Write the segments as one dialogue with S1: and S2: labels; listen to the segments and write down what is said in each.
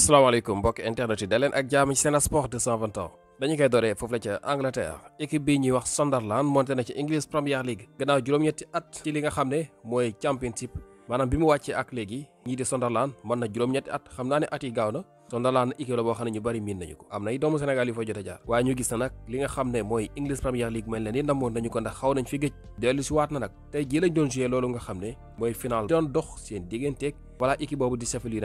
S1: salaamaaleykum mbokk internet yi daleen ak jàmm ci Sen Sport 221 dañu koy dooree foofu la ca Angleterre équipe bi ñuy wax Sunderland monté na ci English Premier League gannaaw juróom-ñetti at ci li nga xam ne mooy championship maanaam bi mu wàccee ak léegi ñii di Sunderland mën na juróom-ñetti at xam naa ne at yi gaaw na Sunderland équipe la boo xam ne ñu bari miin nañu ko am na ay doomu Sénégal yu fa jot a jaar waaye ñu gis na nag li nga xam ne mooy English Premier League mel na ni namoon nañu ko ndax xaw nañ fi gëj dellu si waat na nag tey jii lañ doon joué loolu nga xam ne mooy final doon dox seen digganteeg voilà équipe boobu di Sheffield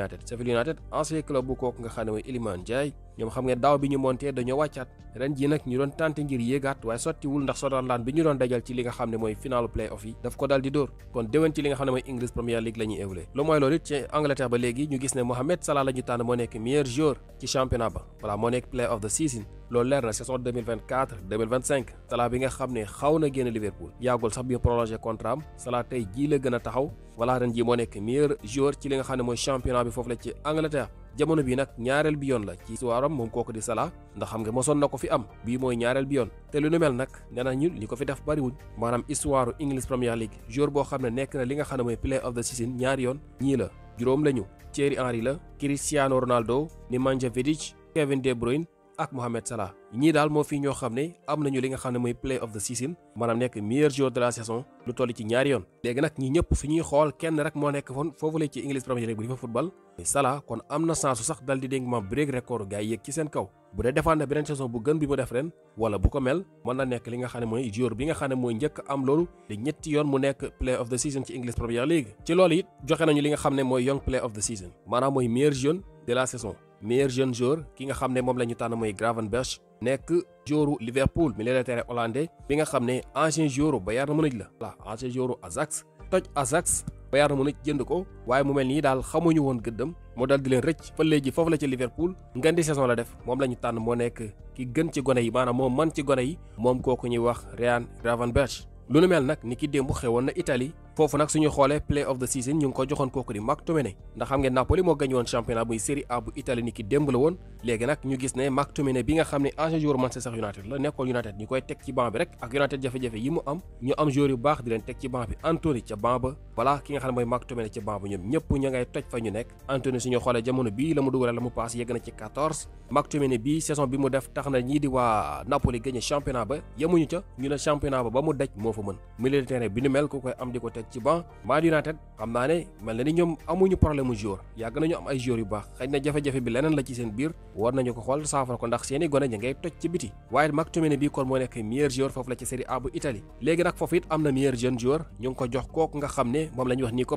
S1: United ancien club bu kooku nga xam ne mooy Iliman Ndiaye ñoom xam nga daaw bi ñu monté dañoo wàccaat ren ji nag ñu doon tenté ngir yéegaat waaye sottiwul ndax Sunderland bi ñu doon dajal ci li nga xam ne mooy finalu play-off yi daf ko dal di dóor kon déwén ci li nga xam ne mooy English Premier League la ñuy évolué lu mooy loolu it ci Angleterre ba léegi ñu gis ne Mohamed Salah la ñu tànn moo nekk meilleur joueur ci championnat ba voilà moo nekk play of the season loolu leer na saison 2024-2025 Salah bi nga xam ne xaw na génn Liverpool yàggul sax bi mu prolongé contrat am Salah tey jii la gën a taxaw voilà ren ji moo nekk meilleur joueur ci li nga xam ne mooy championnat bi foofu la ci Angleterre jamono bi nag ñaareel bi yoon la ci histoire am moom kooku di Salah ndax xam nga mosoon na ko fi am bii mooy ñaareel bi yoon te lu nu mel nag nee nañu li ko fi def bariwuñ maanaam histoire English Premier League joueur boo xam ne nekk na li nga xam ne mooy play of the season ñaari yoon ñii la juróom lañu Thierry Henry la Cristiano Ronaldo Nemanja Vidic Kevin De Bruyne ak Mohamed Salah ñii daal moo fi ñoo xam ne am nañu li nga xam ne mooy play of the season maanaam nekk meilleur joueur de la saison lu toll ci ñaari yoon léegi nag ñi ñëpp fi ñuy xool kenn rek moo nekk foofu la ci English Premier League bu di fa football Salah kon am na chance sax dal di dénk ma break record gars yi yéeg ci seen kaw bu dee defaan na beneen saison bu gën bi mu def ren wala bu ko mel mën na nekk li nga xam ne mooy joueur bi nga xam ne mooy njëkk am loolu di ñetti yoon mu nekk play of the season ci English Premier League ci loolu it joxe nañu li nga xam ne mooy young play of the season maanaam mooy meilleur jeune de la saison meilleur jeune joueur ki nga xam ne moom la ñu tànn mooy Gravenberch nekk joueur Liverpool milieu de terrain hollandais bi nga xam ne ancien joueur Bayern Munich la voilà ancien joueur Ajax toj Ajax Bayern Munich jënd ko waaye mu mel nii daal xamuñu woon gëddam moo dal di leen rëcc fële ji foofu la ci Liverpool ngandi saison la def moom la ñu tànn moo nekk ki gën ci gone yi maanaam moom man ci gone yi moom kooku ñuy wax Ryan Gravenberch lu nu mel nag ni ki démb xewoon na Italie foofu nag suñu xoolee play of the season ñu ngi ko joxoon kooku di McTominay ndax xam ngeen Napoli moo gañ woon championnat muy Serie A bu Italie ni ki démb la woon léegi nag ñu gis ne McTominay bi nga xam ne ancien joueur Manchester United la nekkoon United ñu koy teg ci banc bi rek ak United jafe-jafe yi mu am ñu am joueur yu baax di leen teg ci banc bi Anthony ca banc ba voilà ki nga xam ne mooy McTominay ca banc ba ñoom ñëpp ñu ngay toj fa ñu nekk Anthony suñu xoolee jamono bii la mu dugal la mu paas yegg na ci 14 McTominay bii saison bi mu def tax na ñii di waa Napoli gagné championnat ba yemuñu ca ñu ne championnat ba mu daj moo fa mën milieu de terrain bi nu mel ku koy am di ko teg ci banc United xam naa ne mel na ni ñoom amuñu problème mu joueur yàgg nañu am ay joueurs yu baax xëy na jafe-jafe bi leneen la ci seen biir war nañu ko xool saafara ko ndax seeni gone ñi ngay toj ci biti waaye McTominay bi kon moo nekk meilleur joueur foofu la ci Serie A bu Italie léegi nag foofu it am na meilleur jeune joueur ñu ngi ko jox kooku nga xam ne moom la ñuy wax Nico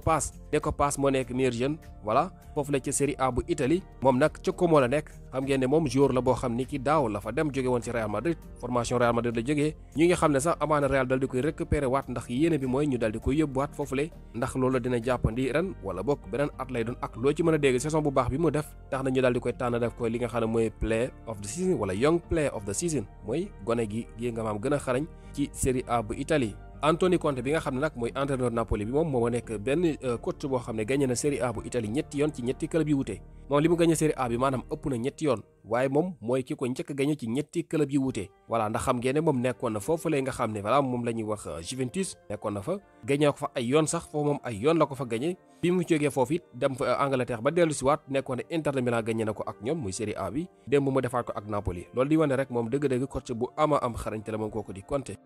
S1: Pass moo nekk meilleur jeune voilà foofu la ci Serie A bu Italie moom nag ca Como la nekk xam ngeen ne moom joueur la boo xam ni ki daaw la fa dem jóge woon ci Real Madrid formation Real Madrid la jógee ñi nga xam ne sax amaana Real dal di koy récupérer waat ndax yéene bi mooy ñu dal di koy yóbbuwaat foofule ndax loolu dina jàppandi ren wala bokk beneen at lay doon ak loo ci mën a dégg saison bu baax bi mu def tax na ñu daal di koy tànn def koy li nga xam ne mooy play of the season wala young play of the season mooy gone gi nga maam gën a xarañ ci Serie A bu Italie Anthony Conte bi nga xam ne nag mooy entraîneur Napoli bi moom moo nekk benn coach boo xam ne gagné na Serie A bu Italie ñetti yoon ci ñetti club yi wute moom li mu gagné Serie A bi maanaam ëpp na ñetti yoon waaye moom mooy ki ko njëkk a gagné ci ñetti club yi wute voilà ndax xam ngeen ne moom nekkoon na foofu lay nga xam ne voilà moom la ñuy wax Juventus nekkoon na fa gagné ko fa ay yoon sax foofu moom ay yoon la ko fa gagné bi mu jógee foofu it dem fa Angleterre ba dellu si waat nekkoon ne Inter de Milan gagné na ko ak ñoom muy Serie A bi démb mu defaat ko ak Napoli loolu di wane rek moom dëgg-dëgg coach bu ama am xarañte la moom kooku di Conte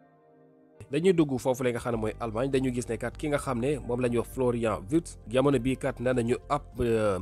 S1: dañuy dugg foofu la nga xam ne mooy Allemagne dañu gis ne kat ki nga xam ne moom la ñuy wax Florian Wirtz jamono bii kat nee nañu ab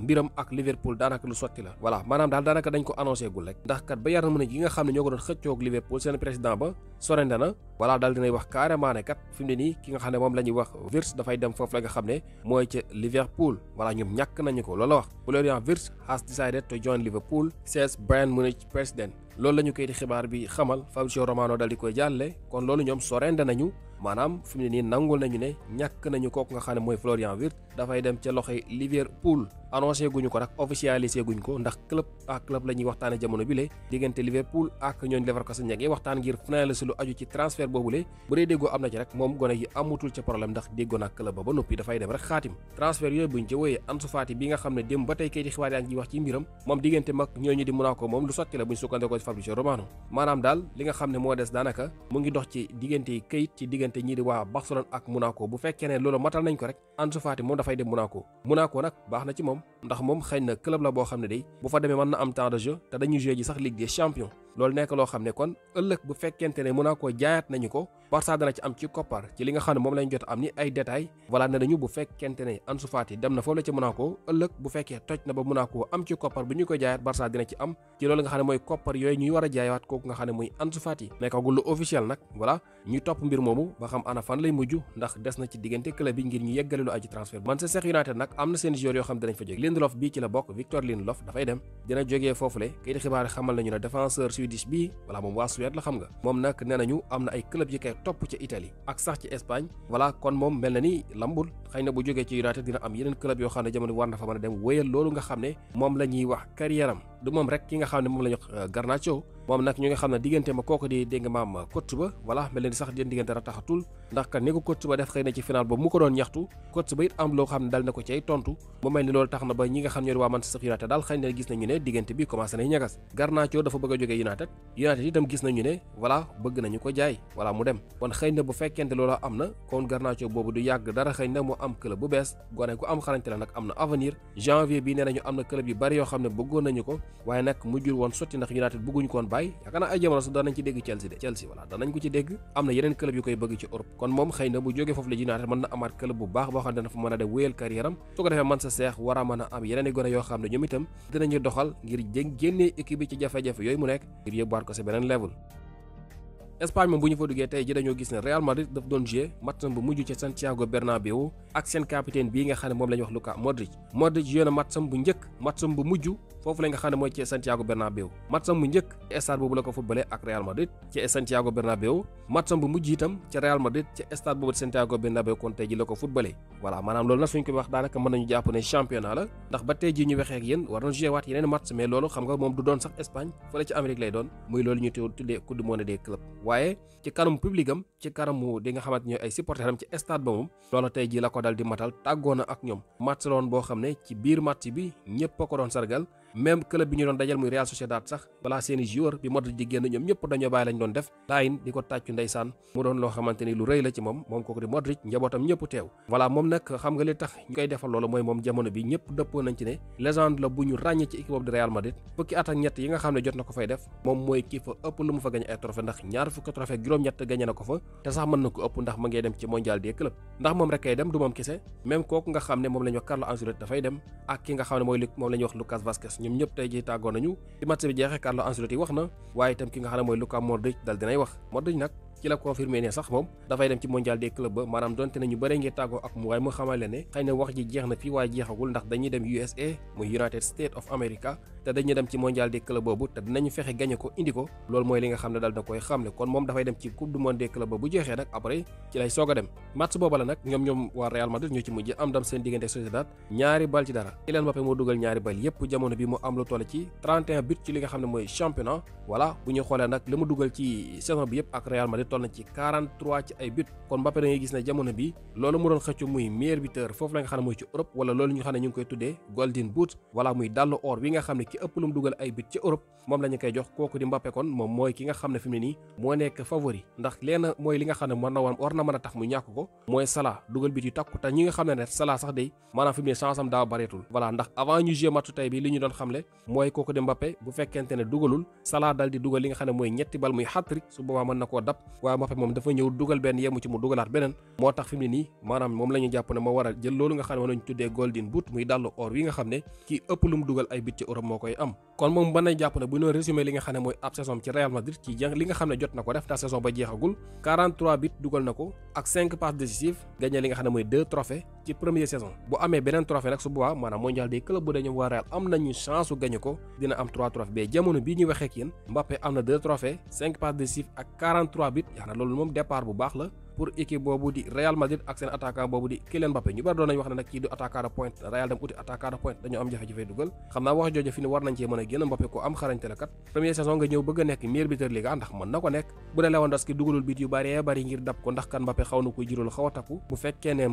S1: mbiram ak Liverpool daanaka lu sotti la voilà maanaam daal daanaka dañ ko annoncé gul rek ndax kat Bayern Munich yi nga xam ne ñoo ko doon xëccoog Liverpool seen président ba sorende na voilà daal dinay wax carrément ne kat fi mu ne nii ki nga xam ne moom la ñuy wax Wirtz dafay dem foofu la nga xam ne mooy ca Liverpool voilà ñoom ñàkk nañu ko loolu la wax Florian Wirtz has decided to join Liverpool says Bayern Munich president loolu la ñu koy di xibaar bi xamal Fabrizio Romano dal di koy jàlle kon loolu ñoom sorende nañu maanaam fi mu ne nii nangul nañu ne ñàkk nañu kooku nga xam ne mooy Florian Wirtz dafay dem ca loxoy Liverpool annoncé guñu ko nag officialisé guñ ko ndax club ak club la ñuy waxtaane jamono bi le diggante Liverpool ak ñooñu Leverkusen ña ngi waxtaan ngir finaliser lu aju ci transfert boobule bu dee déggoo am na ci rek moom gone yi amutul ca problème ndax déggoo nag club ba noppi dafay dem rek xaatim transfert yooyu buñ ca wooyee Ansu Fati bi nga xam ne démb ba tey kay di xibaar yaa ngi wax ci mbiram moom diggante mag ñooñu di Monaco moom lu sotti la buñ sukkandikoo ci Fabrizio Romano maanaam daal li nga xam ne moo des daanaka mu ngi dox ci diggante yi këyit ci diggante ñii di waa Barcelone ak Monaco bu fekkee ne loolu matal nañ ko rek Ansu Fati moom dafay dem Monaco nag baax na ci moom ndax moom xëy na club la boo xam ne day bu fa demee mën na am temps de jeu te dañuy jouer ji sax Ligue des champions loolu nekk loo xam ne kon ëllëg bu fekkente ne Monaco jaayaat nañu ko Barça dana ci am ci koppar ci li nga xam ne moom lañ jot am ni ay détails voilà ne nañu bu fekkente ne Ansu Fati dem na foofu la ci Monaco ëllëg bu fekkee toj na ba Monaco am ci koppar bu ñu ko jaayaat Barça dina ci am ci loolu nga xam ne mooy koppar yooyu ñuy war a jaayawaat kooku nga xam ne muy Ansu Fati nekkagul lu officiel nag voilà ñu topp mbir moomu ba xam ana fan lay mujj ndax des na ci diggante club bi ngir ñu yeggale lu aju transfert Manchester United nag am na seen joueurs yoo xam ne dinañ fa jóge Lindelof bii ci la bokk Victor Lindelof dafay dem dina jógee foofule kayit xibaar xamal nañu ne défenseur suisse bii voilà moom waa Suède la xam nga moom nag nee nañu am na ay club yi koy topp ca Italie ak sax ci Espagne voilà kon moom mel na ni lambul xëy na bu jógee ci United dina am yeneen club yoo xam ne jamono war na fa mën a dem wéyal loolu nga xam ne moom la ñuy wax carrière am du moom rek ki nga xam ne moom la ñu wax Garnacho moom nag ñu nga xam ne diggante ma kooku di dégg nga maam coach ba voilà mel na ni sax den diggante rataxatul ndax kat ni ko coach ba def xëy na ci final boobu mu ko doon ñaxtu coach ba it am loo xam ne dal na ko ci ay tontu mu mel ni loolu tax na ba ñi nga xam ne waa Manchester United daal xëy na gis nañu ne diggante bi commencé nay ñagas Garnacho dafa bëgg a jógee United itam gis nañu ne voilà bëgg nañu ko jaay voilà mu dem kon xëy na bu fekkente loolu am na kon Garnacho boobu du yàgg dara xëy na mu am club bu bees gone ku am xarañte la nag am na avenir janvier bi nee nañu am na club yu bari yoo xam ne bëggoon nañu ko waaye nag mujjul woon sotti ndax United bëgguñu ko woon bàyyi yaakaar naa ay jamono sax danañ ci dégg Chelsea voilà danañ ko ci dégg am na yeneen club yu koy bëgg ci Europe kon moom xëy na bu jógee foofu la United mën na amaat club bu baax boo xam ne dana fa mën a dem wéyal carrière am su ko defee man sa seex war a mën a am yeneen i gone yoo xam ne ñoom itam dinañu doxal ngir génnee équipe bi ci jafe-jafe yooyu mu nekk ngir yóbbuwaat ko si beneen level. Espagne moom bu ñu fa duggee tey ji dañoo gis ne Real Madrid daf doon jouer match bu mujj ci Santiago Bernabéu ak seen capitaine bii nga xam ne moom la ñuy wax Luka Modric joué na match bu njëkk match bu mujj foofu la nga xam ne mooy ci Santiago Bernabéu match bu njëkk ci stade boobu la ko footballé ak Real Madrid ci Santiago Bernabéu match bu mujj itam ci Real Madrid ci stade boobu Santiago Bernabéu kon tey ji la ko footballé voilà maanaam loolu nag suñ ko wax daanaka mën nañu jàpp ne championnat la ndax ba tey ji ñu waxee ak yéen war na joué waat yeneen match mais loolu xam nga moom du doon sax Espagne fële ci Amérique lay doon muy loolu ñu tuddee coupe du monde des clubs waaye ci kanam public am ci kanamu di nga xamante ñooy ay supporters am ci stade ba moom loolu tey ji la ko dal di matal tàggoo na ak ñoom match la woon boo xam ne ci biir match bi ñëpp a ko doon sargal même club bi ñu doon dajal muy Real Sociedad sax balaa seeni joueur bi Modric di génn ñoom ñëpp dañoo bàyyi lañ doon def laayin di ko tàccu ndeysaan mu doon loo xamante ni lu rëy la ci moom kooku di Modric njabootam ñëpp teew voilà moom nag xam nga li tax ñu koy defal loolu mooy moom jamono bi ñëpp dëppoo nañ ci ne légende la bu ñu ràññee ci équipe boobu di Real Madrid fukki at ak ñett yi nga xam ne jot na ko fay def moom mooy kii fa ëpp lu mu fa gañ ay trophée ndax ñaar fukki trophée juróom-ñett gañe na ko fa te sax mën na ko ëpp ndax ma ngay dem ci mondial des clubs ndax moom rek kay dem du moom kese même kooku nga xam ne moom la ñu wax Carlo Ancelotti dafay dem ak ki nga xam ne mooy moom la ñuy wax Lucas Vazquez ñoom ñëpp tey ji tàggoo nañu ci match bi jeexee Carlo Ancelotti wax na waaye itam ki nga xam ne mooy Luka Modric dal dinay wax Modric nag ci la confirmé ne sax moom dafay dem ci mondial des clubs ba maanaam donte nañu bëre ngi tàggoo ak mu waaye mu xamal leen ne xëy na wax ji jeex na fii waaye jeexagul ndax dañuy dem USA muy United States of America te dañuy dem ci mondial des clubs boobu te dinañu fexe gañe ko indi ko loolu mooy li nga xam ne dal da koy xamle kon moom dafay dem ci coupe du monde des clubs ba bu jeexee nag après ci lay soog a dem match booba la nag ñoom waa Real Madrid ñoo ci mujj am ndam seen diggante Sociedad ñaari bal ci dara Kylian Mbappé moo dugal ñaari bal yépp jamono bi mu am lu toll ci 31 but ci li nga xam ne mooy championnat voilà bu ñu xoolee nag li mu dugal ci saison bi yépp ak Real Madrid toll na ci 43 ci ay but kon Mbappé da ngay gis ne jamono bi loolu mu doon xëccu muy meilleur buteur foofu la nga xam ne mooy ci Europe wala loolu ñu xam ne ñu ngi koy tuddee Golden Boot wala muy dallu or wi nga xam ne ki ëpp lu mu dugal ay but ci Europe moom la ñu koy jox kooku di Mbappé kon moom mooy ki nga xam ne fi mu ne nii moo nekk favori ndax leen mooy li nga xam ne war na mën a tax mu ñàkk ko mooy Salah dugal but yu takku te ñi nga xam ne Salah sax day maanaam fi mu ne chance am daa bareetul voilà ndax avant ñu jouer match tey bi li ñu doon xamle mooy kooku di Mbappé bu fekkente ne dugalul Salah dal di dugal li nga xam ne mooy ñetti bal muy hat-trick su boobaa mën na koo dab waaye Mbappé moom dafa ñëw dugal benn yemu ci mu dugalaat beneen moo tax fi mu ne nii maanaam moom la ñu jàpp ne moo war a jël loolu nga xam ne moom la ñu tuddee Golden Boot muy dallu or wi nga xam ne kii ëpp lu mu dugal ay but ci Europe moo koy am kon moom mën nañ jàpp ne bu ñu résumé li nga xam ne mooy ab saison ci Real Madrid ci li nga xam ne jot na ko def ta saison ba jeexagul 43 but dugal na ko ak 5 passes décisives gagné li nga xam ne mooy 2 trophées ci première saison bu amee beneen trophée nag su boobaa maanaam mondial des clubs bu dee ñoom waa Real am nañu chance su gagné ko dina am 3 trophées mais jamono bii ñuy waxee ak yéen Mbappé am na 2 trophées 5 passes décisives ak 43 buts yaakaar loolu moom départ bu baax la pour équipe boobu di Real Madrid ak seen attaquant boobu di Kylian Mbappé ñu bari doon nañu wax ne nag kii du attaquant de pointe Real dem uti attaquant de pointe dañoo am jafe-jafe dugal xam naa wax jooju fi ni war nañ cee mën a génn Mbappé ko am xarañte la kat première saison nga ñëw bëgg a nekk meilleur buteur Liga ndax mën na ko nekk bu dee Lewandowski dugalul bit yu bari ngir dab ko ndax kan Mbappé xaw na koy jural xaw a takku bu fekkee ne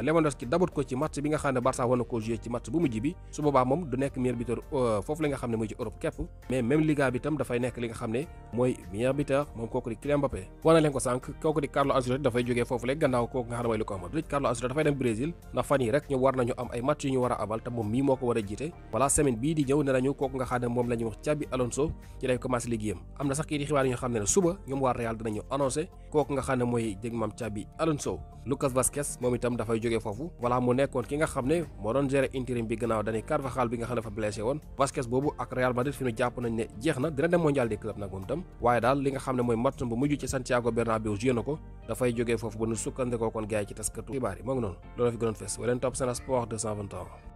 S1: Lewandowski dabut ko ci match bi nga xam ne Barça war na koo joué ci match bu mujj bi su boobaa moom du nekk meilleur buteur foofu la nga xam ne mooy ci Europe képp mais même Liga bi tam dafay nekk li nga xam ne mooy meilleur buteur moom kooku di Kylian Mbappé wana leen ko sànq kooku di Carlo Ancelotti dafay jógee foofule gannaaw kooku nga xam ne mooy Luka Modric. Carlo Ancelotti dafay dem Brésil ndax fan yi rek ñu war nañu am ay match yu ñu war a abal te moom mii moo ko war a jiite. voilà semaine bii di ñëw ne nañu kooku nga xam ne moom la ñuy wax Xabi Alonso ci lay commencé liggéeyam. am na sax kii di xibaar yi nga xam ne suba ñoom waa Real dinañu annoncé kooku nga xam ne mooy dégg maam Xabi Alonso. Lucas Vazquez moom itam dafay jógee foofu voilà mu nekkoon ki nga xam ne moo doon gérer intérim bi gannaaw Dani Carvajal bi nga xam ne dafa blessé woon. Vazquez boobu ak Real Madrid fi ñu jàpp nañ ne jeex na dina dem mondial des clubs nag moom itam waaye daal li nga xam ne mooy match bu mujj ci Santiago Bernabéu joué na ko dafay jógee foofu ba nu sukkandikoo kon gars yi ci taskatu xibaar yi moo ngi noonu loolu fi gënoon fees waleen topp Sen Sport 221